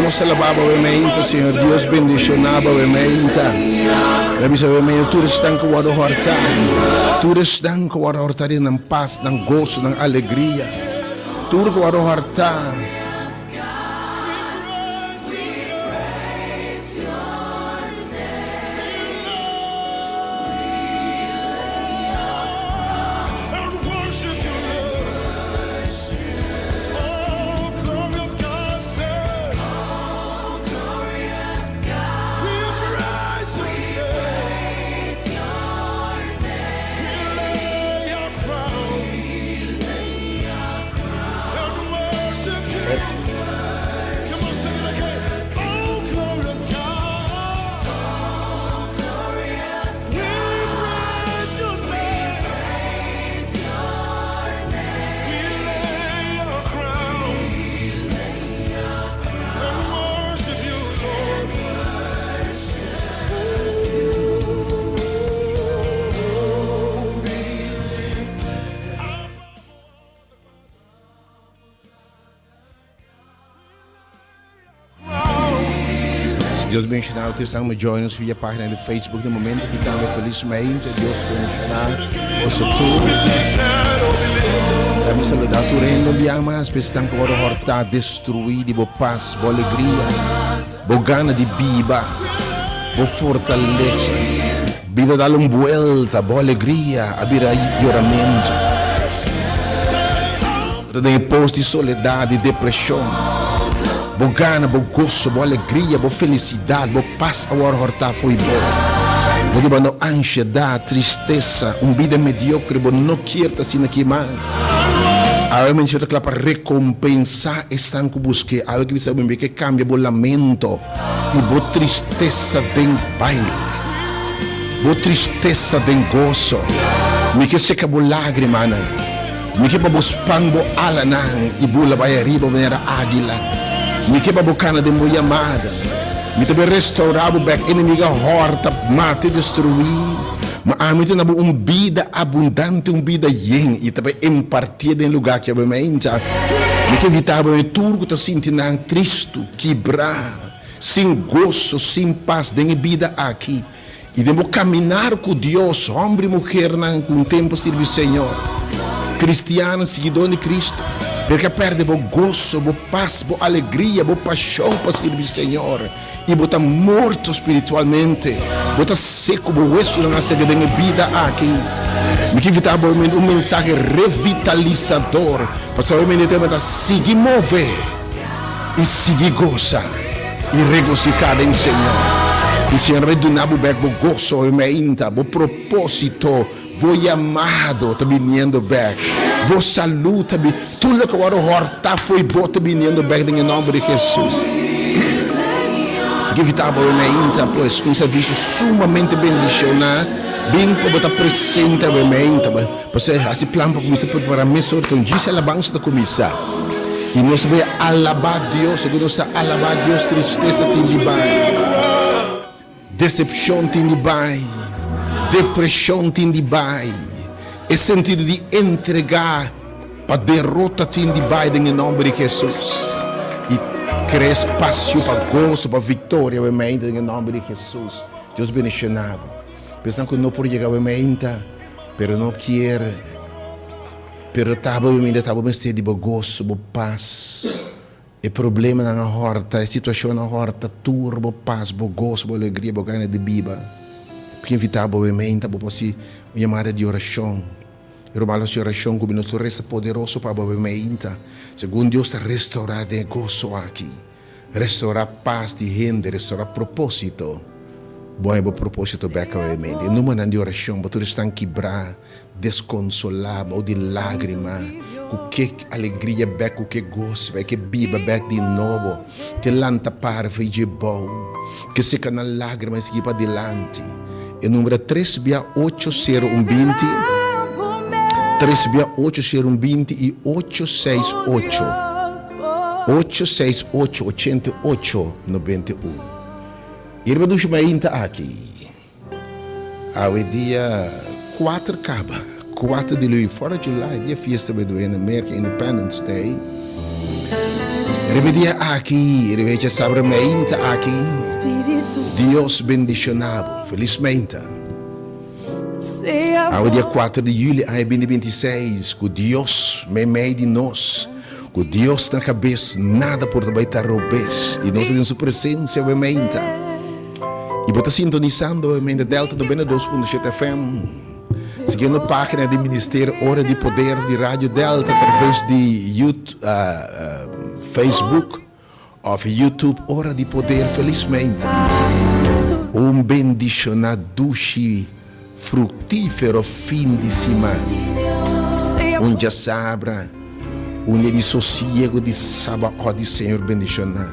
nos alabá bo awe meinta, Señor Dios bendishoná bo awe meinta. Mi a bisa awe meinta tur esnan ku wòrdu hòrtá, tur esnan ku wòrdu hòrtá den nan pas, nan goso, nan alegria, tur ku wòrdu hòrtá. Si Dios bendiciona bo esnan me join nos via pagina di Facebook den momento ki tambe feliz meinte Dios bendiciona boso tur. Ya mi saluda tur hende un bia mas pa esnan ku wòrdu hòrtá, destruí di bo pas, bo alegria, bo gana di biba, bo fortalesa. Bida dal un buelta, bo alegria a bira yoramentu. Bo ta den e pos di soledat, di depreshon. Bo gana, bo goso, bo alegria, bo felisidat, bo pas a wòrdu hòrtá fo'i bo. Bo di bando anshedat, tristesa, un bida mediokre, bo no kier ta asina aki mas. Awe menshon ta kla pa rekompensá esnan ku busk'é. Awe ke bisa bo ke kambia bo lamento. I bo tristesa den baile, bo tristesa den goso. Mi ke seka bo lágrimanan, mi ke pa bo span bo alanan i bula bai ariba manera águila. Mi ke pa bo kana den bo yamada. Mi ta bin restaurá bo bèk. Enemigu a hòrta, mata i destruí, ma ami ta na bo un bida abundante, un bida yen, i ta bai impartié den lugá ki abo meinta. Mi ke invitá bo e tur ku ta sinti nan tristu, Kibrá, sin goso, sin pas den e bida aki, i den bo kaminar ku Dios, hòmber i muhernan ku un tempu a sirbi Señor, kristiannan, siguidónan di Kristu, pero ke a pèrdè bo goso, bo pas, bo alegria, bo pashon pa sirbi Señor, i bo ta morto spiritualmente, bo ta seku, bo wesunan a seka den e bida aki. Mi ke invitá bo un mensahe revitalisador, pasobra bo mester ta sigui move. I sigui gosa i regosihá den Señor. I Señor a bai duna bo bèk bo goso, e meinta, bo propósito, bo yamado ta biniendo bèk, bo salú ta bini, tur loke wòrdu hòrtá fo'i bo ta biniendo bèk den e nòmber di Hesus. Mi ke invitá bo e meinta, pues, un servisio sumamente bendishoná. Bin pa bo ta presente awe meinta. Pasobra hasi plan pa kuminsá prepará mesora kon djis e alabansa ta kuminsá. I nos ta bai alabá Dios. Ora ku nos ta alabá Dios, tristesa tin di bai, desepshon tin di bai, depreshon tin di bai, e sentido di entregá pa derota tin di bai den e nòmber di Hesus. I krea espasio pa goso, pa viktoria den e nòmber di Hesus. Dios bendishoná bo. Pensan ku no por yega bo meinta, pero no kier. Pero ta bo meinta ta bo mester di bo goso, bo pas. E problemanan a hòrta, e situashonnan a hòrta tur bo pas, bo goso, bo alegria, bo gana di biba. Por invitá bo meinta, bo por hasi un yamada di orashon. E ruman lo hasi orashon ku mi, nos lo resa poderoso pa bo meinta. Segun Dios ta restourá den e goso aki. Restaurá pas di hende, restaurá propósito. Bo haña bo propósito bèk awe mente. E numernan di orashon bo tur esnan kibrá, deskonsolá, bou di lágrima, ku ke alegria bèk, ku ke goso bèk, ke biba bèk di nobo, ke lanta para for dje bou, ke seka nan lágrima i sigui padilanti. E numero ta tres bia ocho sero un binti, tres bia ocho sero un binti i ocho seis ocho. Ocho seis ocho ochenta i ocho nobenta i un. I riba dushi mainta aki, awe dia kuater kaba, kuater di lui, fourth of July, dia fiesta beduena Merka, Independence Day. Riba e dia aki, riba e djasabra meinta aki, Dios bendiciona bo. Feliz meinta. Awe dia 4 di juli aña 2026, cu Dios meimei di nos, cu Dios na cabes, nada por ta bay ta robes. Y nos ta den su presencia awe meinta. Y bo ta sintonisando awe meinta Delta 92.7 FM. Siguiendo página di Ministerio Ora di Poder di Radio Delta a traves di YouTube, uh, Facebook of YouTube Ora di Poder felizmente. Un bendiciona dushi fructífero fin di siman. Un djasabra, un dia di sosiego di Sabaoth di Señor bendiciona.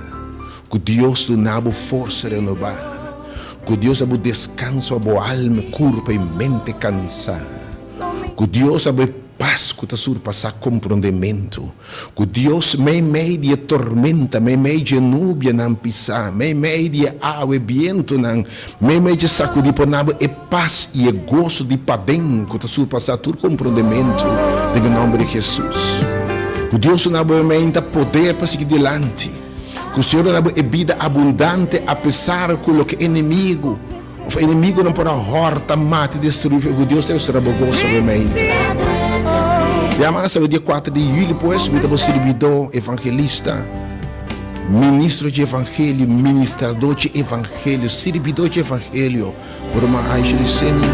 Ku Dios duna bo forsa renobá. Ku Dios da bo deskanso a bo alma, kurpa i mente kansá. Ku Dios da bo e pas ku ta surpasá komprondementu. Ku Dios meimei di e tormenta, meimei dje nubianan pisá, meimei di e awa e bientunan, meimei dje sakudí por na bo e pas i e goso di paden ku ta surpasá tur komprondementu, den e nòmber di Hesus. Ku Dios duna bo e meinta poder pa sigui dilanti. Ku Señor a duna bo e bida abundante apesar ku loke enemigu òf enemigunan por a hòrta, mata i destruí for ku Dios ta restorá bo goso bo mente. Ya mas awe dia kuater di juli pues mi ta bo sirbidó, evangelista, ministro dje evangelio, ministradó dje evangelio, sirbidó dje evangelio, bo ruman Aisha Licenia,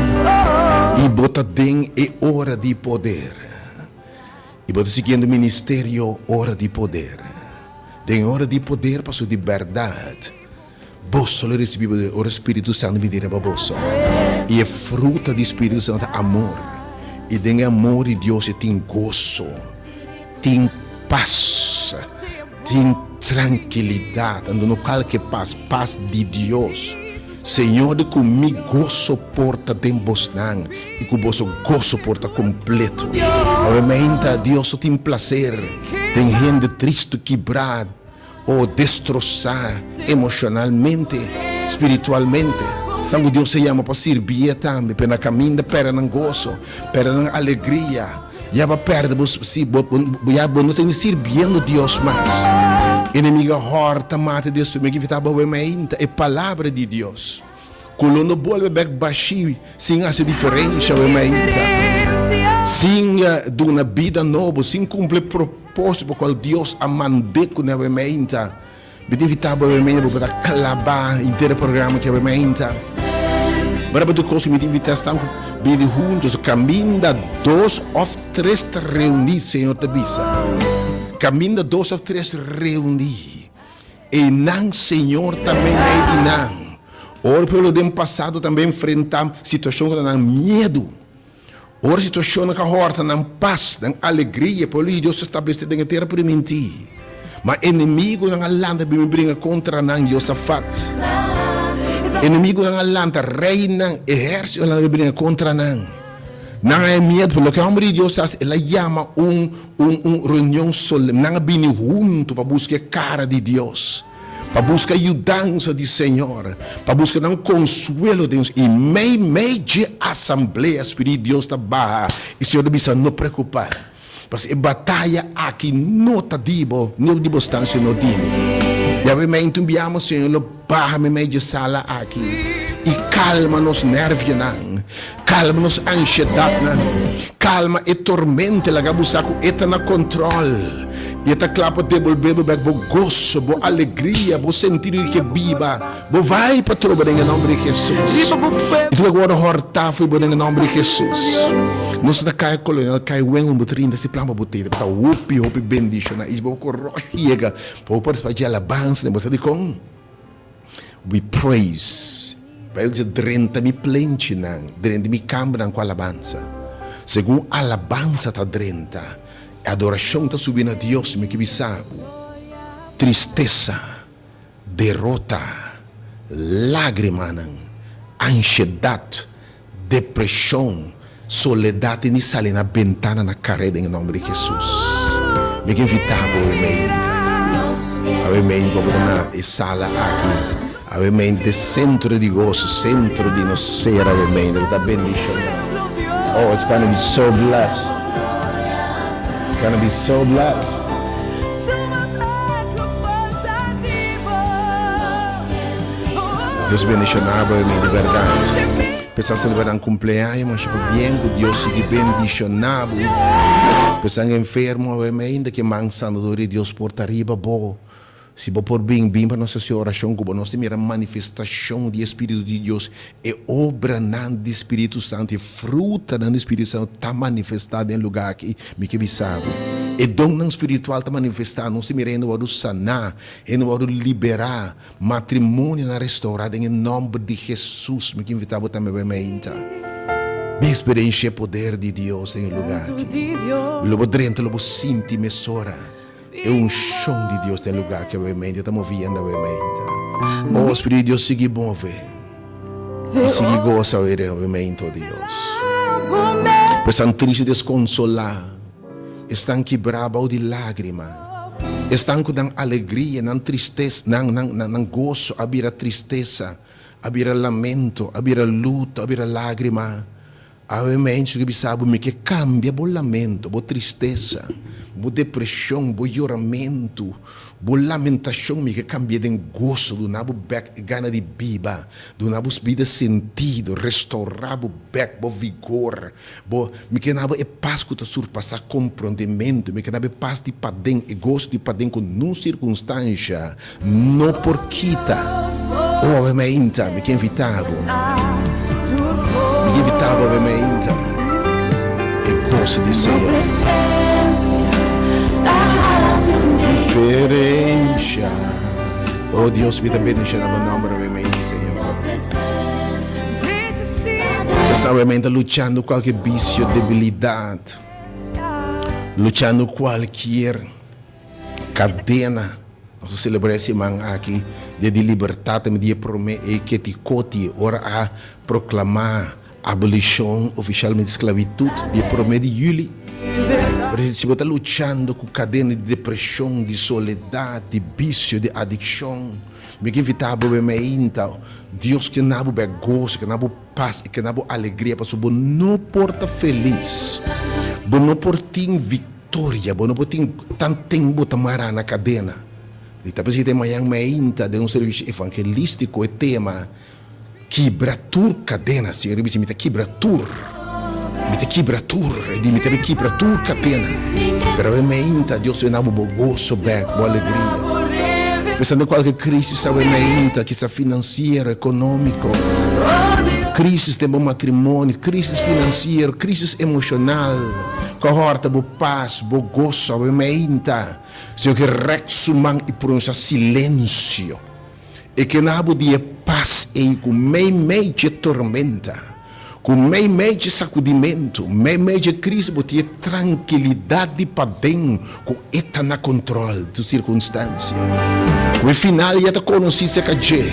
i bo ta den e ora di poder. I bo ta siguiendo ministerio Ora di Poder. Den e ora di poder paso di bèrdat, boso lo risibí poder ora Spiritu Santu bini riba boso. I e fruta di Spiritu Santu ta amor. I den e amor di Dios e tin goso, tin pas, tin trankilidat. Anto no kualke pas, pas di Dios. Señor di ku mi goso por ta den bosnan i ku boso goso por ta kompleto. Awe meinta Dios so tin plaser den hende tristu, kibrá o destrosá emoshonalmente, spiritualmente. San ku Dios a yama pa sirbié tambe, pero na kaminda pèrdè nan goso, pèrdè nan alegria. Ya bo a pèrdè bo si bo ya bo no ta ni sirbiendo Dios mas. Enemigo a hòrta, mata i destruí. Mi ke fitá bo awe mainta e palabra di Dios ku lo no bolbe bèk bashí sin hasi diferensha awe mainta, sin duna bida nobo, sin kumpli e propósito pa kual Dios a mand'é kuné awe mainta. Mi ta invitá bo awe mainta bo ta klabá henter e programa aki awe mainta. Ora bo tur kos mi ta invitá esnan ku bini huntu so kaminda dos òf tres ta reuní Señor ta bisa. Kaminda dos òf tres reuní einan Señor ta meimei di nan. Ora pueblo den pasado tambe enfrentá situashon ku ta nan miedu. Ora situacionnan ka horta nan pas, nan alegria, pueblo di Dios ta establece den e tera primintí. Ma enemigonan a lanta bini bringa contra nan, Josafat. Enemigonan a lanta, reinan, ehercitonan a lanta bini bringa contra nan. Nan a miedo, pero loke homber di Dios a haci, el a yama un, un, un reunion solemne. Nan a bini hunto pa busca e cara di Dios. Pa buska yudansa di Señor, pa buska nan konsuelo den i mei mei dje asamblea Spirit di Dios ta baha i Señor ta bisa no preokupa, pasobra e bataya aki no ta di bo, no di bo stan sino di mi. Yahweh mei un biaha Señor lo baha mei mei dje sala aki i kalma nos nervionan, kalma nos anshedatnan, kalma e tormenta laga bo sa ku e ta na kontròl. I e ta kla pa debolbé bo bèk bo goso, bo alegria, bo sentido di ke biba. Bo bai pa troba den e nòmber di Hesus. I tur loke wòrdu hòrtá fo'i bo den e nòmber di Hesus. Nos ta kai Kolonel kai wen un bo 30 si plan pa bo tene bo ta hopi hopi bendishoná i si bo por ròsh yega pa bo partisipá dje alabansa den bo sa dikon. We praise. Bijbel dice, drenta mi plenchinan, drenta mi kambernan ku alabansa. Segun alabansa ta drenta, e adorashon ta subi na Dios, mi ke bisa bo, tristesa, derota, lagrimanan, anshedat, Depresion, soledad tin di sali na bentana na kare den e nomber di Jesus. Mi ke invita bo awe meinta. Awe meinta bo ta na e sala aki. Awe meinta ta e centro di goso, centro di nos ser awe meinta. Bo ta bendiciona. Oh, it's gonna be so blessed. It's gonna be so blessed. Dios bendishoná bo mi di bèrdat. P'esnan selebrá nan kumpleaño masha pabien ku Dios sigui bendishoná bo. P'esnan enfermo awe meinda ke man sanador di Dios por ta riba bo. Si bo por bin, bin pa nos hasi orashon ku bo. Nos ta mira manifestashon di e Spiritu di Dios, e obranan di Spiritu Santu, e frutanan di Spiritu Santu ta manifestá den e lugá aki. Mi ke bisa bo, e donnan spiritual ta manifestá. Nos ta mira hende wòrdu saná, hende wòrdu liberá, matrimonionan restourá den e nòmber di Hesus. Mi ke invitá bo tambe bai meinta. Bin eksperenshia e poder di Dios den e lugá aki. Lo bo drenta, lo bo sinti mesora. E unshon di Dios den lugar ki awe ta moviendo awe meinta. Oh Spiritu di Dios sigui move i sigui gosa awe den awe meinta oh Dios. Pa esnan triste deskonsolá, esnan kibrá bou di lágrima, esnan ku nan alegria, nan tristes, nan nan nan goso a bira tristesa, a bira lamento, a bira luto, a bira lágrima. Awe mens ku bisa bo mi ke kambia bo lamento, bo tristesa, bo depreshon, bo yoramentu, bo lamentashon mi ke kambia den goso, duna bo bek e gana di biba, duna bo bida sentido, restourá bo bek bo vigor, bo mi ke duna bo e pas ku ta surpasá komprondementu, mi ke duna bo e pas di paden, e goso di paden ku nun sirkunstansha No por kita. Oh, awe mainta, mi ke invitá bo. Mi ke invitá bo awe mainta. E goso di Señor. Diferensha. Oh, Dios, mi ta bendiciona bo nomber awe mainta, Señor. Esnan awe mainta luchando cualkier vicio, debilidad. Luchando cualkier Kadena. Nos a selebrá e siman aki Dia di Libertat, tambe dia promé e Keti Koti ora a proklamá abolishon ofishalmente di sklabitut dia promé di yüli. Pero si bo ta luchando ku kadena di depreshon, di soledat, di bisio, di adikshon, mi ke invitá bo be meinta. Dios ke na bo bek goso, ke na bo pas i ke na bo alegria pasobra bo no por ta felis, bo no por tin viktoria. Toria, bo no por tin tanten bo ta mará na kadena. Di ta presente mañan meinta den un servisio evangelístiko e tema Kibra tur kadena. Señor a bisa mi ta kibra tur, mi ta kibra tur, e di mi ta bin kibra tur kadena. Pero awe meinta Dios ta bina bo bo goso bèk, bo alegria. Pensando kualke krisis awe meinta, kisa finansiero, ekonómiko, krisis den bo matrimonio, krisis finansiero, krisis emoshonal. Ku a hòrta bo pas, bo goso, awe meinta, Señor ke rèk su man i pronunsiá silensio. E ke na bo di e pas ei ku meimei dje tormenta, ku meimei dje sakudimentu, meimei dje kris bo tin e trankilidat di paden ku e ta na kontròl di tur sirkunstansia. Ku e final ya ta konosí serka dje.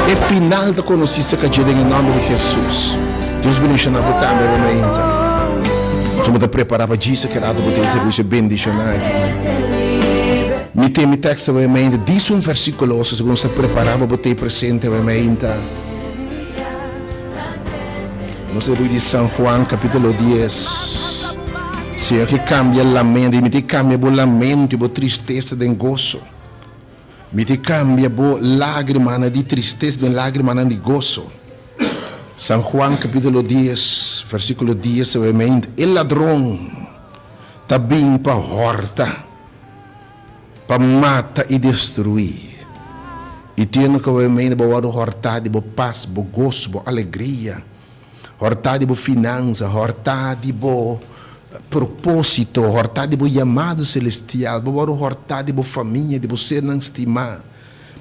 E final ta konosí serka dje den e nòmber di Hesus. Dios bendishoná bo tambe bo meinta. Su bo ta prepará pa djis e rato bo tin e servisio bendishoná aki. Mi tin mi teksto bo meinta. Dis un versíkulo segun sa prepará pa bo ta ei presente bo meinta. Nos ta di San Juan capítulo dies. Señor ke cambia lamento, mi te cambia bo lamento y bo tristeza den gozo. Mi te cambia bo lagrimanan di tristeza den lagrimanan di gozo. San Juan capítulo dies, versículo dies, E ladron ta bin pa horta. Pa mata i destruí. I tene ku bo mente bo wòrdu hòrtá di bo pas, bo goso, bo alegria, hòrtá di bo finansa, hòrtá di bo propósito, hòrtá di bo yamado selestial, bo wòrdu hòrtá di bo famia, di bo sernan stimá,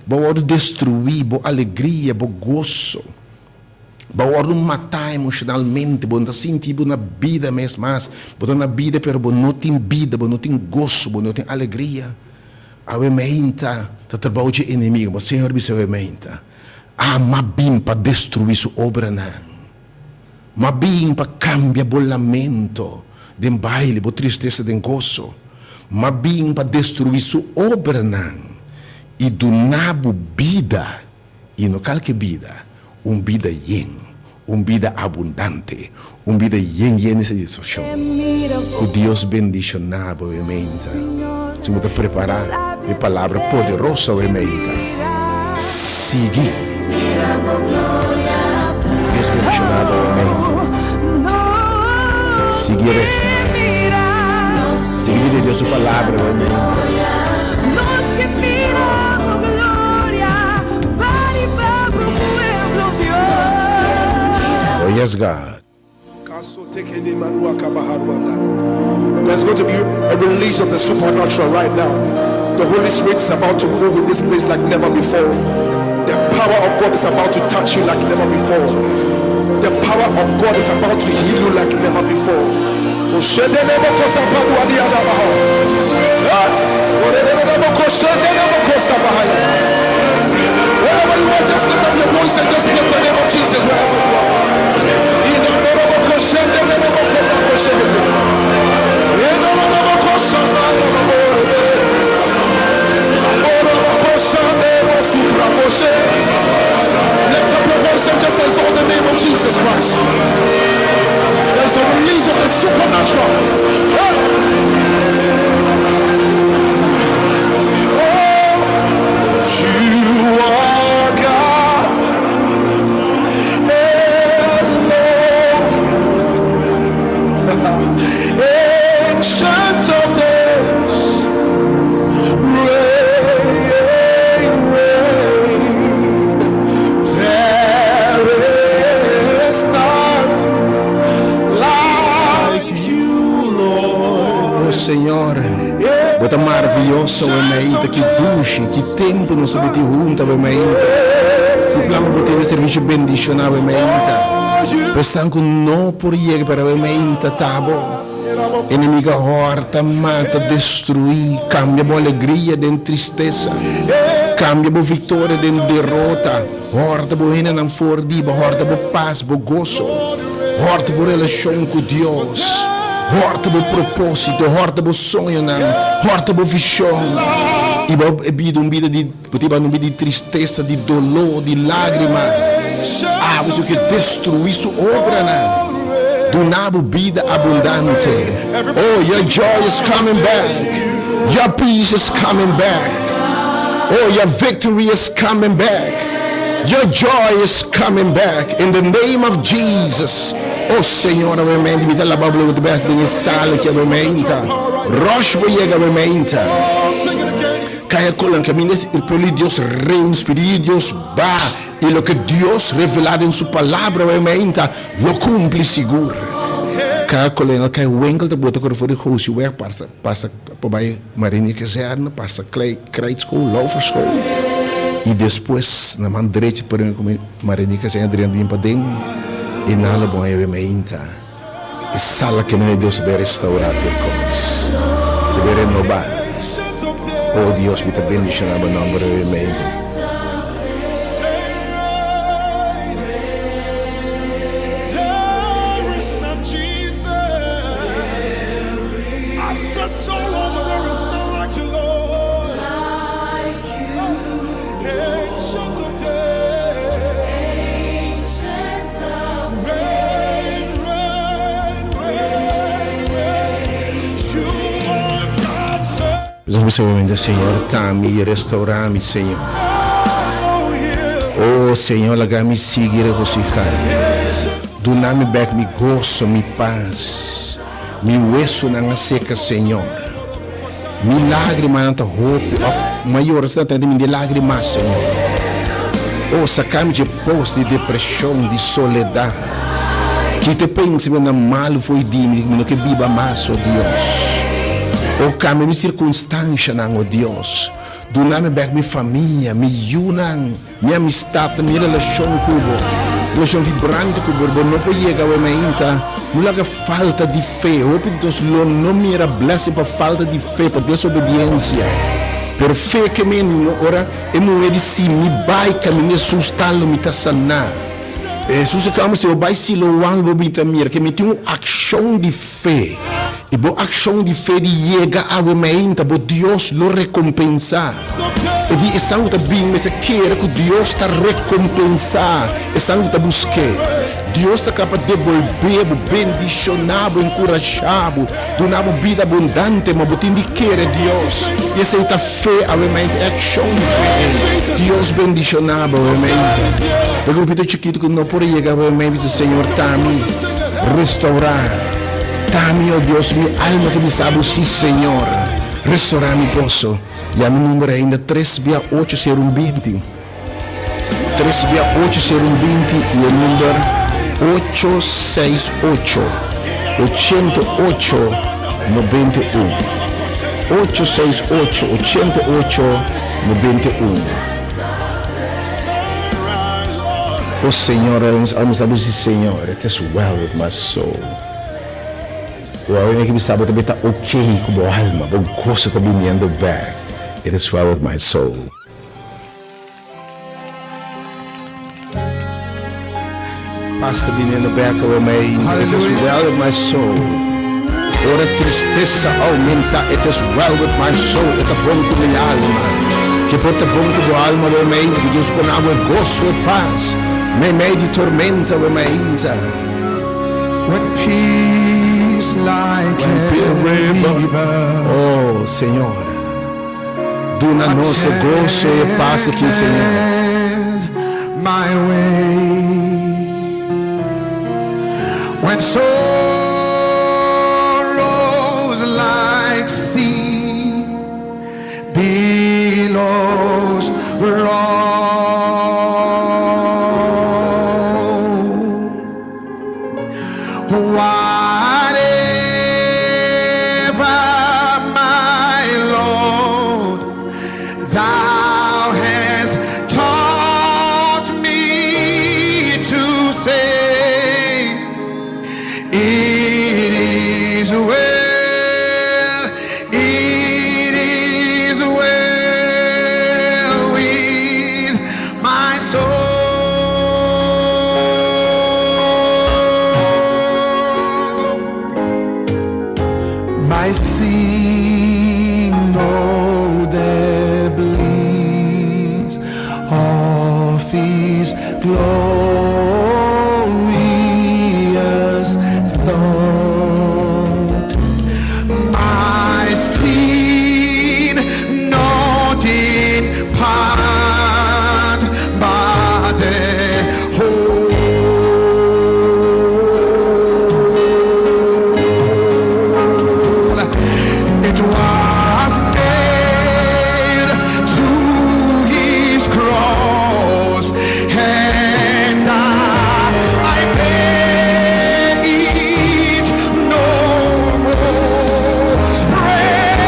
bo wòrdu destruí, bo alegria, bo goso. Bo a wòrdu matá emoshonalmente, bo no ta sinti bo na bida mes mas. Bo ta na bida pero bo no tin bida, bo no tin goso, bo no tin alegria. Awe meinta ta trabou dje enemigo, ma Señor bisa awe meinta, A m'a bin pa destruí su obranan. M'a bin pa kambia bo lamento den baile, bo tristesa den goso. M'a bin pa destruí su obranan i duna bo bida. I no kalke bida, un bida yen, un bida abundante, un bida yen yen di satisfakshon. Ku Dios bendishoná bo e meinta. Si bo ta prepará pa e palabra poderoso awe meinta, sigui. Dios bendiciona bo mente. Sigui reza. Sigui di Dios su palabra bo mente. Oh yes God. There's going to be a release of the supernatural right now. The Holy Spirit is about to move in this place like never before. The power of God is about to touch you like never before. The power of God is about to heal you like never before. Wherever you are, just lift up your voice and just bless the name of Jesus wherever you are. Lift up your voice and just exalt the name of Jesus Christ. There's a release of the supernatural. You are God alone. Ancient of days, reign, reign. There is none like you, Lord. Oh Señor, Bo ta maraviyoso awe mainta, ki dushi, ki tempu nos ta biti huntu awe mainta. Si plan bo tene servicio bendiciona awe mainta. Bo esnan cu no por yega pero awe mainta ta bo. Enemigo a horta, mata, destrui, cambia bo alegria den tristesa, cambia bo victoria den derota, horta bo hendenan for di bo, horta bo pas, bo goso, horta bo relacion cu Dios, horta bo proposito, horta bo soñonan, horta bo vision, y bo bida un bida di, bo ta un bida di tristesa, di dolor, di lagrima. Abo su ke destrui su obranan. Duna bo bida abundante. Oh, your joy is coming back. Your peace is coming back. Oh, your victory is coming back. Your joy is coming back. In the name of Jesus. Oh, Señor, awe mi ta laba bo the best den e sala aki awe mainta. Rush bo yega awe mainta. Kaya kolan kaminda e pueblo di Dios reun, Spiritu di Dios ba. I loke Dios revelá den su Palabra awe mainta lo kumpli sigur. Kada kolonel kai winkel ta bota kore for di Gosiweg pasa pasa pa bai Marinekazerne, pasa Krijtschool, Lauverschool i despues na man drechi prome ku Marinekazerne drenta bin paden i nan lo bon awe mainta. E sala kende Dios ta bai restaurá tur kos. E ta bai renobá. O Dios, mi ta bendishoná bo nòmber awe mainta. Nos bisa obviamente, Señor, ta mi y restaura mi, Señor. Oh, Señor, laga mi sigui regocijá. Duna mi bek mi goso, mi paz. Mi wesonan a seca, Señor. Mi lágrimanan ta hopi, of mayor asina ta mi di lágrima, Señor. Oh, saca mi dje pos di depresion, di soledad. Kita e pensamentonan malu fo'i di mi, di ku mi no ke biba mas, oh Dios. Oh, kambia mi sirkunstanshanan, oh Dios. Duna mi bek mi famia, mi yunan, mi amistatnan, mi relashon ku bo, relashon vibrante ku bo. Bo no por yega awe mainta, no laga falta di fe. Hopi di nos lo no mira blessing pa falta di fe, pa desobediensia. Pero fe ke men ora e muhé di si mi bai kaminda Hesus ta lo mi ta saná. Hesus a kamba si bo bai Siloam lo bo bin ta mira ke mi tin un akshon di fe. I bo akshon di fe di yega awe mainta bo Dios lo rekompensá. E. E di esnan ku ta bin mester kere ku Dios ta rekompensá esnan ku ta busk'é. Dios ta kla pa debolbé bo, bendishoná bo, enkurashá bo, duna bo bida abundante, ma bo tin di kere Dios. I esei ta fe awemente, e akshon di fe ei. Dios bendishoná bo awemente. E grupito chikitu ku no por a yega awemente bisa, Señor, ta mi restourá. Ta mi, o Dios, mi alma ke bisa bo, Sí, Señor, restourá mi goso. Yama e number ainda tres bia ocho sero un binti. Tres bia ocho sero un binti i e number ocho seis ocho, ochenta ocho, nobenta i un. Ocho seis ocho, ochenta ocho, nobenta i un. O Señor, alma sa bo si Señor, it is well with my soul. Bo a ke bisa bo ta beta ok ku bo alma, bo goso ta biniendo bek, it is well with my soul. Pas ta biniendo bek awe mei, it is well with my soul. Ora tristesa aumenta, it is well with my soul, e ta bon ku mi alma. Ke por ta bon ku bo alma awe mei, ku Dios pone abo e goso, e pas, meimei di tormenta awe meinta. When peace like a river. Oh, Señor, duna nos e goso i e pas aki, Señor. My way. When sorrows like sea billows roll. Whatever my Lord, thou hast taught me to say, it is well, it is well with my soul. My sin know the bliss of his glorious thought. My sin not in part, but the whole. It was nailed to his cross, and I bear it no more. Praise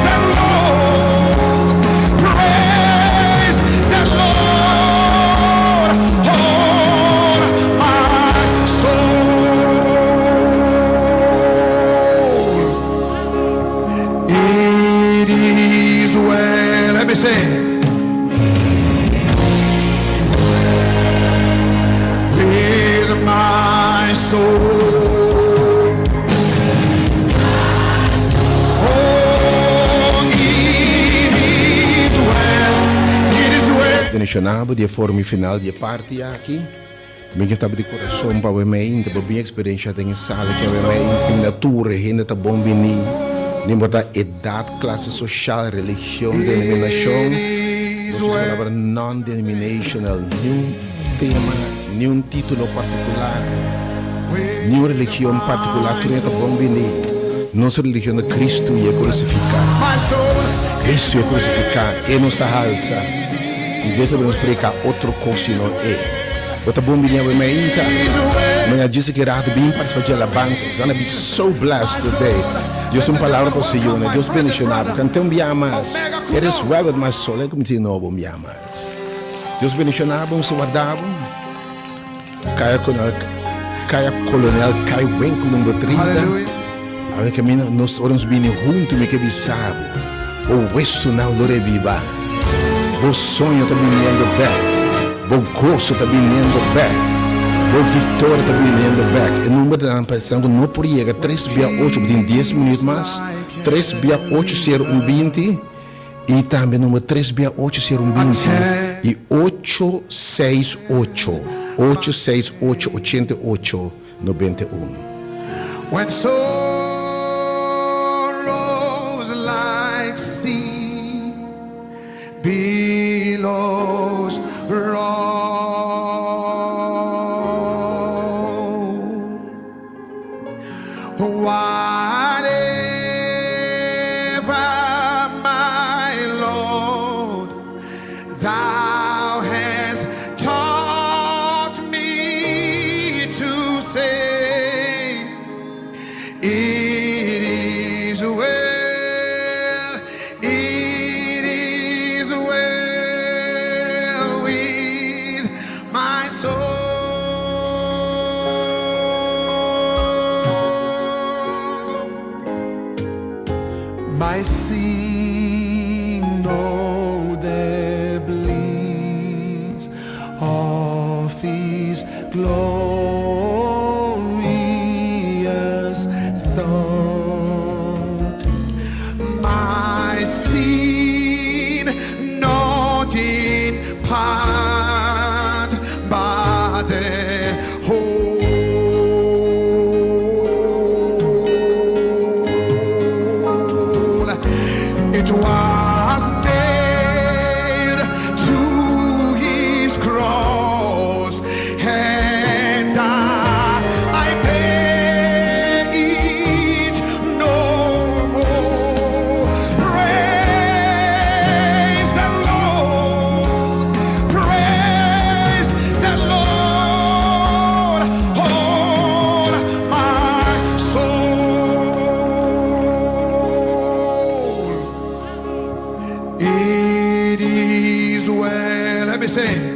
the Lord. Praise the Lord. Oh, my soul. It is well. Let me say. With my soul. Oh, it is well. It is well. Bendiciona bo di e forma y final di e parti aki. Mi ke tabata di corazon pa awe mei, ta bo bin experiencia den e sala aki awe mei, kaminda tur e hende ta bon bini, no importa edad, clase social, religion, denominacion, nos usa palabra non-denominational, niun tema, niun titulo particular, niun religion particular, tur hende ta bon bini. Nos religion ta Cristo y e crucifica. Cristo y e crucifica, e nos ta halsa. Y Dios ta nos predica otro cos sino e. Bo ta bon bini awe mainta. Mañana djis aki rato bin participa dje alabansa. It's gonna be so blessed today. Dios un palabra pa Señor. Dios bendiciona bo. Canta un bia mas. It is well with my soul. E cuminsa di nobo un bia mas. Dios bendiciona bo. Nos warda bo. Kaya Colonel, Kaya Colonel Kai Winkel numero 30. Awe camino nos ora nos bini hunto mi ke bisa bo. Bo wesonan lo reviva. Bo soño ta biniendo bek. Bo goso ta biniendo bek. Bo victoria ta biniendo bek. E number ta pa esnan ku no por yega tres bia ocho, bo tin dies minuut mas. Tres bia ocho sero un binti. I tambe number tres bia ocho sero un binti i ocho seis ocho, ocho seis ocho ochenta i ocho nobenta i un. When sorrows like sea billows roll. Whatever my Lord, thou hast taught me to say, it is well, it is well with my soul. My sin know the bliss of His glorious thought. My sin not in part, but the whole. It was nailed to his cross, and I bear it no more. Praise the Lord, praise the Lord, oh my soul. It is well. Let me say.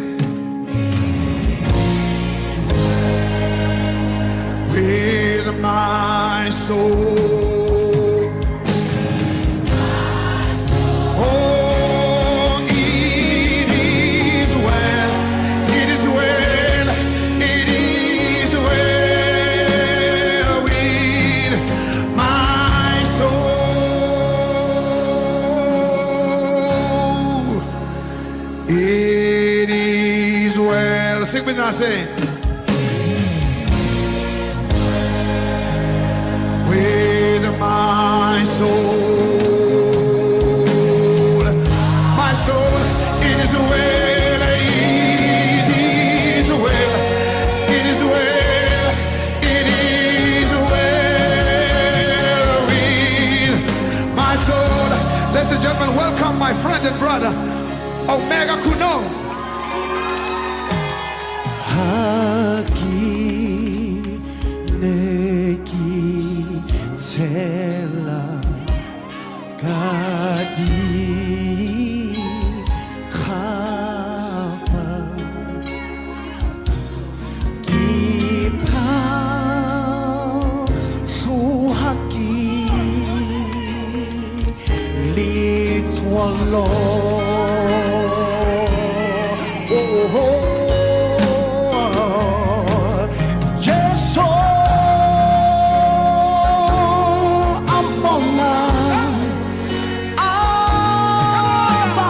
With my soul. Oh, it is well, it is well, it is well with my soul. It is well. Sing with me now, say. With my soul. My soul, it is well, it is well, it is well, it is well with my soul. Ladies and gentlemen, welcome my friend and brother, Omega Kuno. Ha ke ne ke tshela ka dikgapa ke phaswa ke letswalo. Oh, Jesu a mpona a ba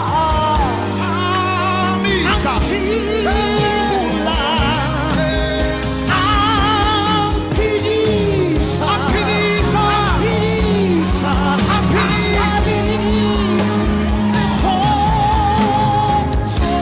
Misa. Phimola, a mphedisa, A mphedisa. a mphedisa, A mphedisa. a le kgotso.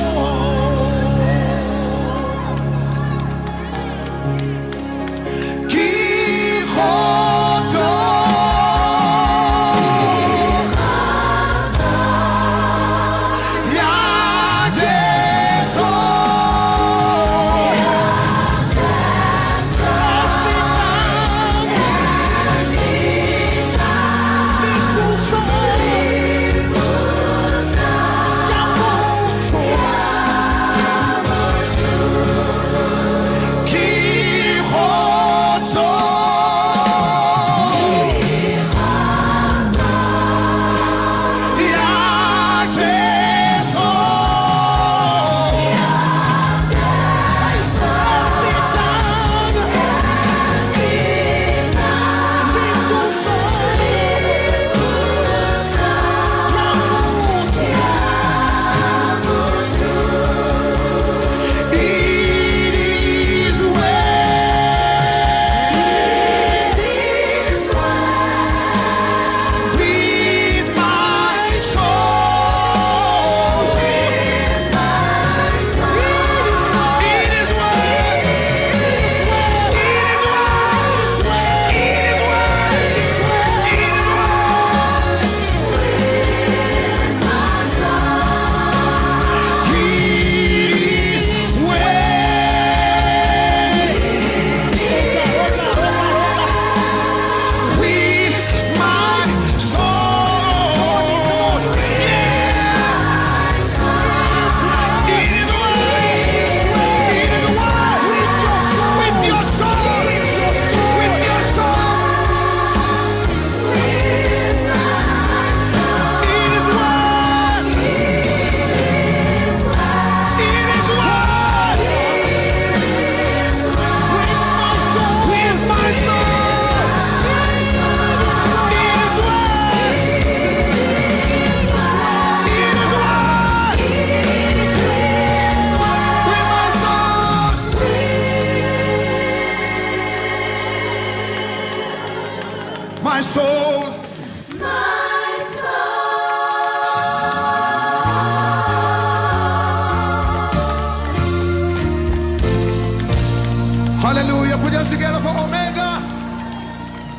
Hallelujah. Put your hands together for Omega.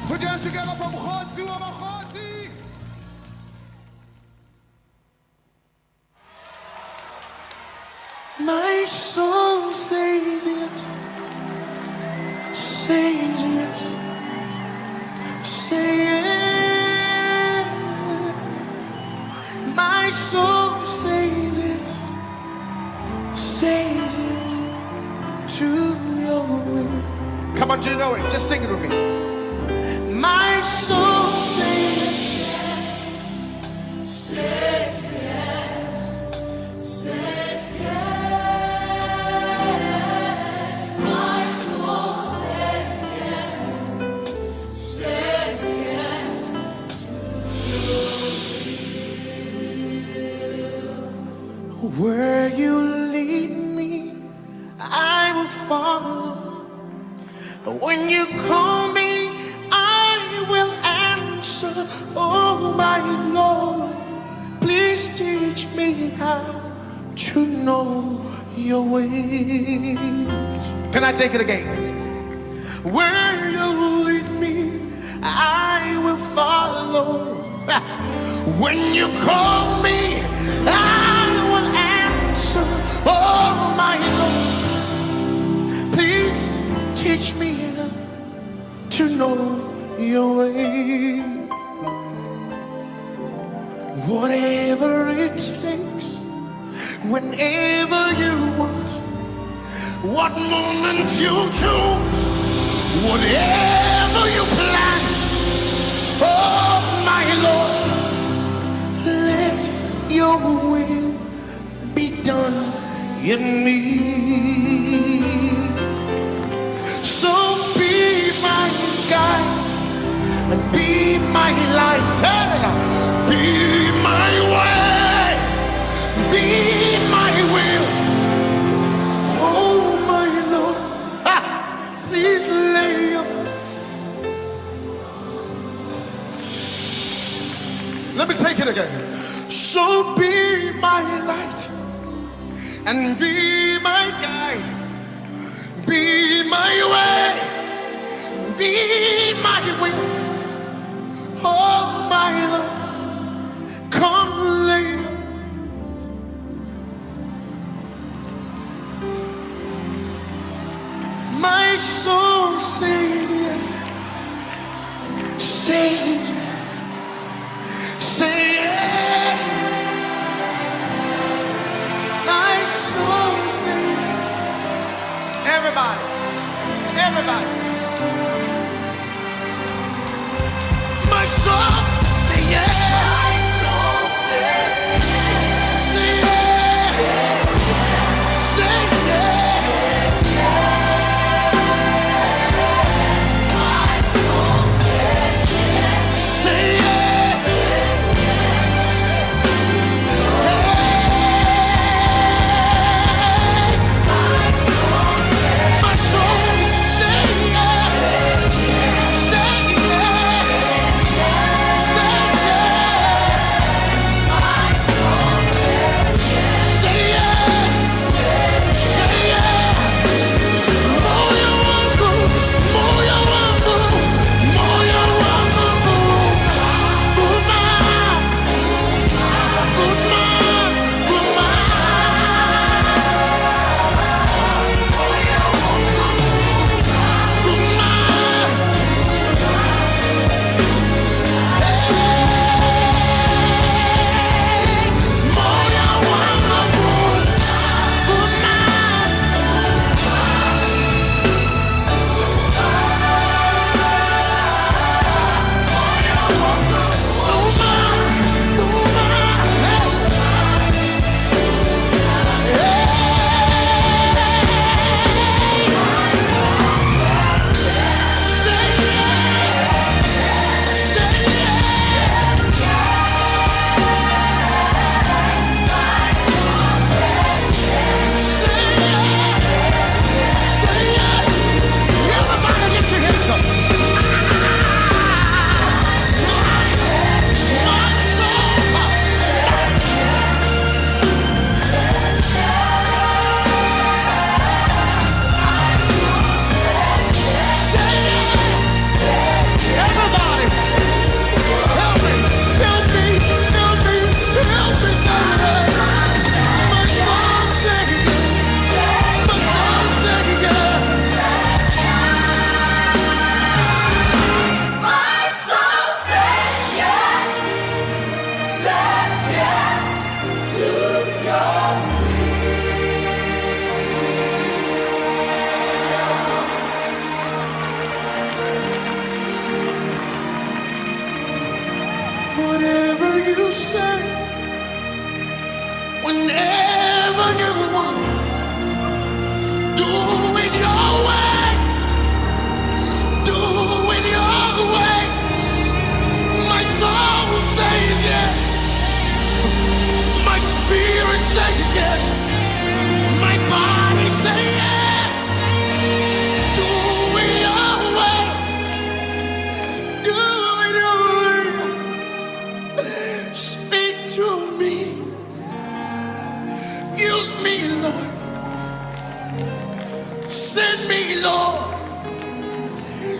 Put your hands together for Mokgotsi wa Mokgotsi. My soul says yes, says yes, say yes. My soul says yes, says yes to your will. Come on, do you know it? Just sing it with me. My soul says Where you lead me, I will follow. When you call me, I will answer. Oh, my Lord, please teach me how to know your ways. Can I take it again? Where you lead me, I will follow. When you call me, I will answer. Oh, my Lord, please teach me to know your way. Whatever it takes, whenever you want, what moment you choose, whatever you plan, oh my Lord, let your will be done in me. So be my guide and be my light, hey, be my way, be my will. Oh my Lord, ah, please lay your Let me take it again. So be my light and be my guide, be my way, be my will. Oh my Lord, come lay. My soul says yes, says, say yes. My soul says, Everybody, everybody. My soul say yes. Say yes. Say yes. Say yes. Hey. My soul say yes. Say yes. Say yes. Do it your way. Do it your way. My soul says yes. My spirit says yes. My body says yes. Do it your way. Do it your way. Speak to me. Use me, Lord. Send me, Lord.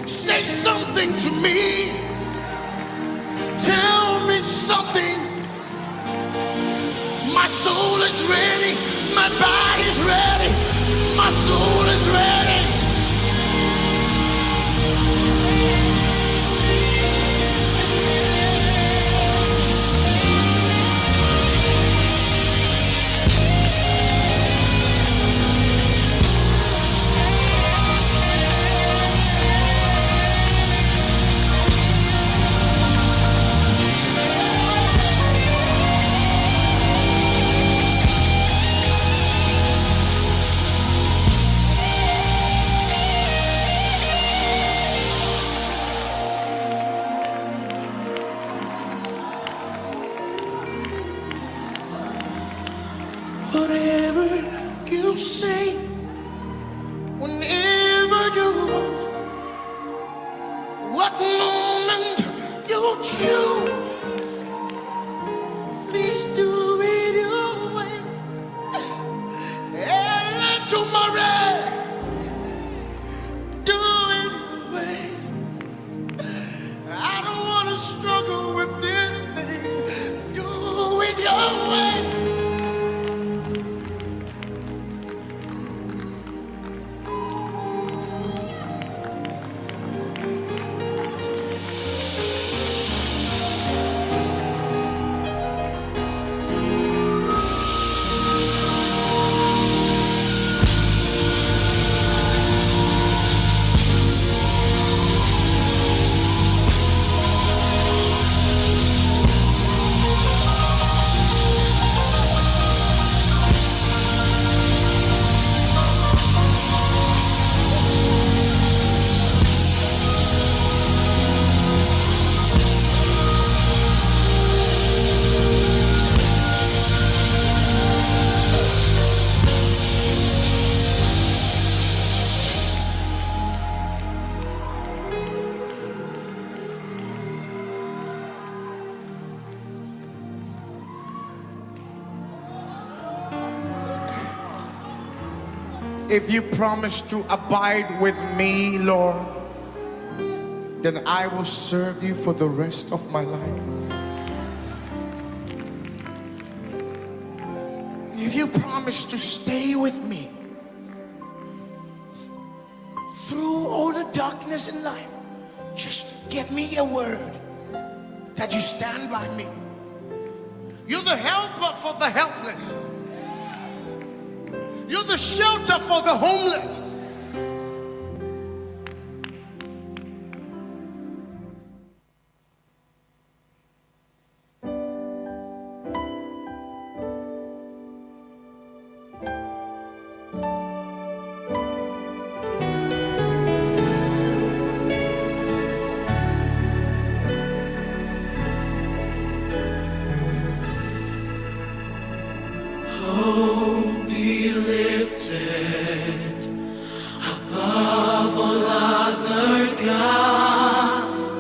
Say something to me. Tell me something. My soul is ready. My body's ready. My soul is ready. Whatever you say, whenever you want, what moment you choose, please do it your way. And tomorrow, do it your way. I don't want to struggle with this thing. Do it your way. If you promise to abide with me, Lord, then I will serve you for the rest of my life. If you promise to stay with me through all the darkness in life, just give me a word that you stand by me. You're the helper for the helpless. You're the shelter for the homeless. Be lifted above all other gods.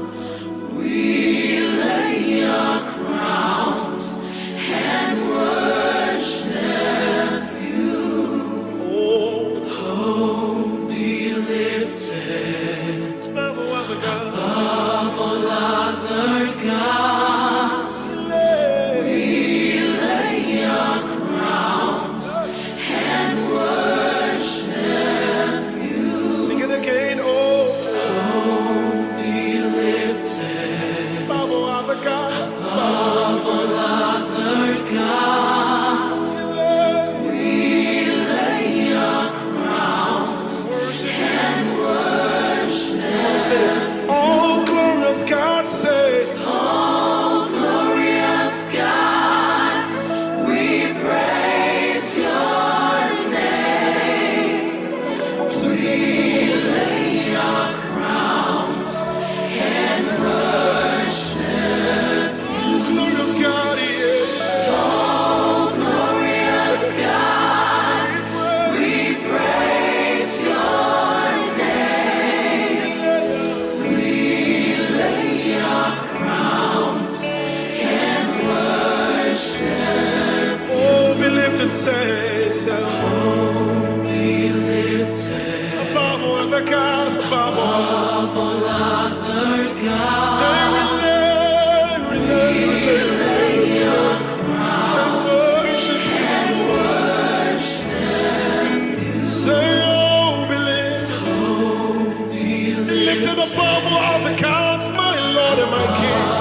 We lay our crowns and worship you. Oh, be lifted Above all other gods. above all other gods. We lay our crowns and worship you. Sing it again. Oh, Say, oh, be lifted. Be lifted above all the gods, my Lord and my King.